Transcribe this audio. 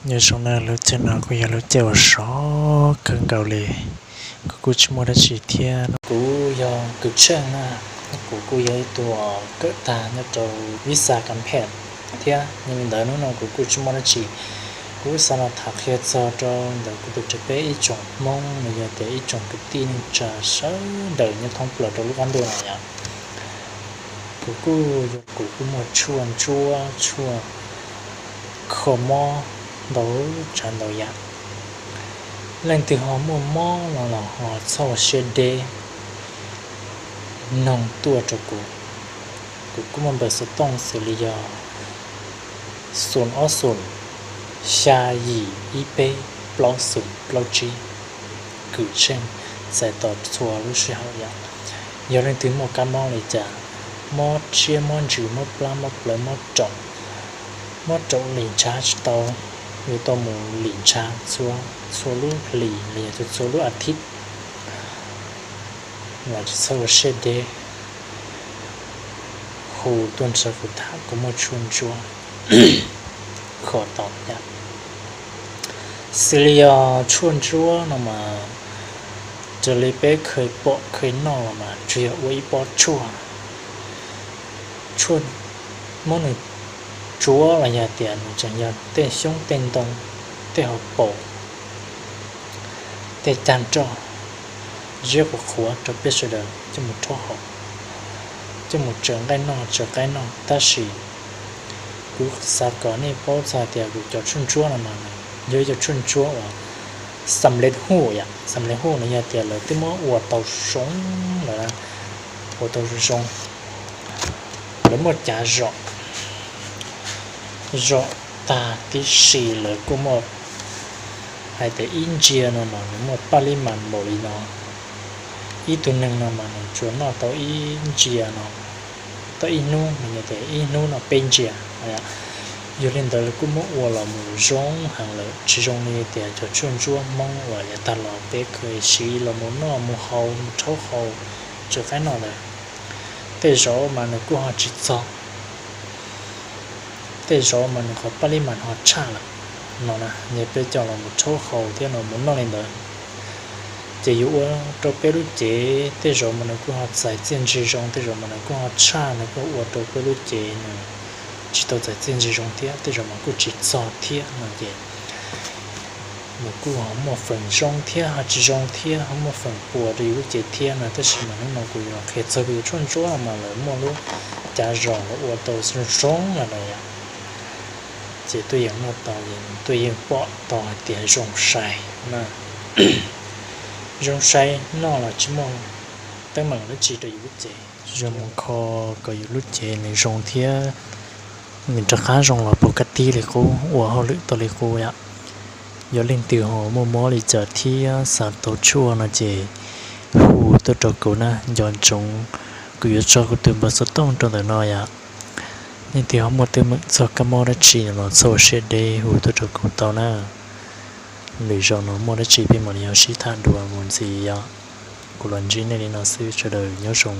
Nyob zoo na, lub caij no kuj yog lub caij uas sov kawg nkaus li, kuv kuj tsis muaj dab tsi thiab. Kuv yog Kws Tsheej na, kuv kuj yog ib tug kawm tag nyob rau Vista Campus thiab. Yog li ntawd hnub no kuv kuj tsis muaj dab tsi, kuv xav los tham qhia txog rau ntawm kuv tus tsev peb ib tsoom Hmoob los yog tias ib tsoom kwv tij neej tsa sawv daws nyob thoob plaws rau lub qab ntuj no yom. Kuv kuj, kuv kuj muaj tshuaj ntsuab, tshuaj kho mob ntau tsav ntau yam. Leej twg ho muaj mob no los ho txhob ua siab deb, noog tuaj rau kuv. Kuv kuj muaj npawb xov tooj xws li yog xoom ob xoom, xya yim ib peb, plaub xoom plaub tsib. Kws Tsheej txais tos txhua lub sij hawm yom. Yog leej twg muaj kab mob li cas, mob siab mob ntsws, mob plab mob plawv, mob raum, mob raum lim ntshav tsis tau, yuav tau mus lim ntshav txhua, txhua lub hlis los yog txhua, txhua lub a thiv, los tsis txhob ua siab deb, hu tuaj nrog kuv tham, kuv muaj tshuaj ntsuab kho tau yom. Xws li yog tshuaj ntsuab no mas, raws li peb kheev pom kheev noj los mas tsuas yog ua ib pob tshuaj, tshuaj muab nws tsuav los yog tias nws tseem yog tej xyoob tej ntoo, tej hauv paus, tej cag nroj, ziab qhuav qhuav rau peb sawv daws coj mus rhaub haus, coj mus tsaws nqaij noj tsaws qaib noj. Tab sis kuv xav kom nej paub txog hais tias kuv cov tshuaj ntsuab no mas nws yog ib co tshuaj ntsuab uas xam lev huj yom. Xam lev huj no yog tias lawv twb muab ua tau zoo lawm, ua tau zoo zoo, lawv muaj cav zom, zom tag tib si. Lawv kuj muaj hais tias ib ntsia no mas nws muaj paj lib mas npaum li no, ib tug neeg no mas nws tsuas noj tau ib ntsia no, tau ib hnub no, tias ib hnub no peb ntsia. Yog li ntawd lawv kuj muab ua los mus zoo heev lawm, tsis zoo li tias cov tshuaj ntsuab Hmoob uas yav tag los peb kheev siv los mus noj mus haus, mus rhaub haus, tsaws qaib noj ntawd. Tej zaum mas nws kuj ho tsis txog, tej zaum mas nws qhov paj lib mas ho tshaj lawm no na. Yog peb coj los mus rhaub haus thiab los mus noj li ntawd, ces yuav ua rau peb lub cev tej zaum mas nws kuj ho txais txiaj ntsig zoo, tej zaum mas nws kuj ho tshaj, nws kuj ua rau peb lub cev nws tsis tau txais txiaj ntsig zoo thiab, tej zaum mas kuj tsis txog thiab no ces nws kuj ho muaj feem zoo thiab ho tsis zoo thiab, ho muaj feem puas rau yus lub cev thiab no. Tab sis mas hnub no kuv yuav los qhia txog kuv cov tshuaj ntsuab mas lawv muaj lub cav zom los ua tau zoo zoo no na yom. Ces tuaj yeem noj tau, tuaj yeem pom tau hais tias zoo sai na. Zoo sai noj los tsis muaj teeb meem dab tsi rau yus lub cev. Zoo mus kho kom yus lub cev nws zoo thiab nws rov qab zoo los puas kaj tib li qub, ua hauj lwm tau li qub yom. Yog leej twg ho muaj mob li cas thiab xav tau tshuaj no ces hu tuaj rau kuv na, nco ntsoov kuv yuav tso kuv tus npawb xov tooj rau ntawm no yom. Leej twg ho muaj teeb meem txog kab mob dab tsi los txhob ua siab deb, hu tuaj rau kuv tau na. Lwm zaus no muaj dab tsi peb mam li ho sib tham dua mus ntxiv yom. Kuv los ntsib nej li no xwb, sawv daws nyob zoo.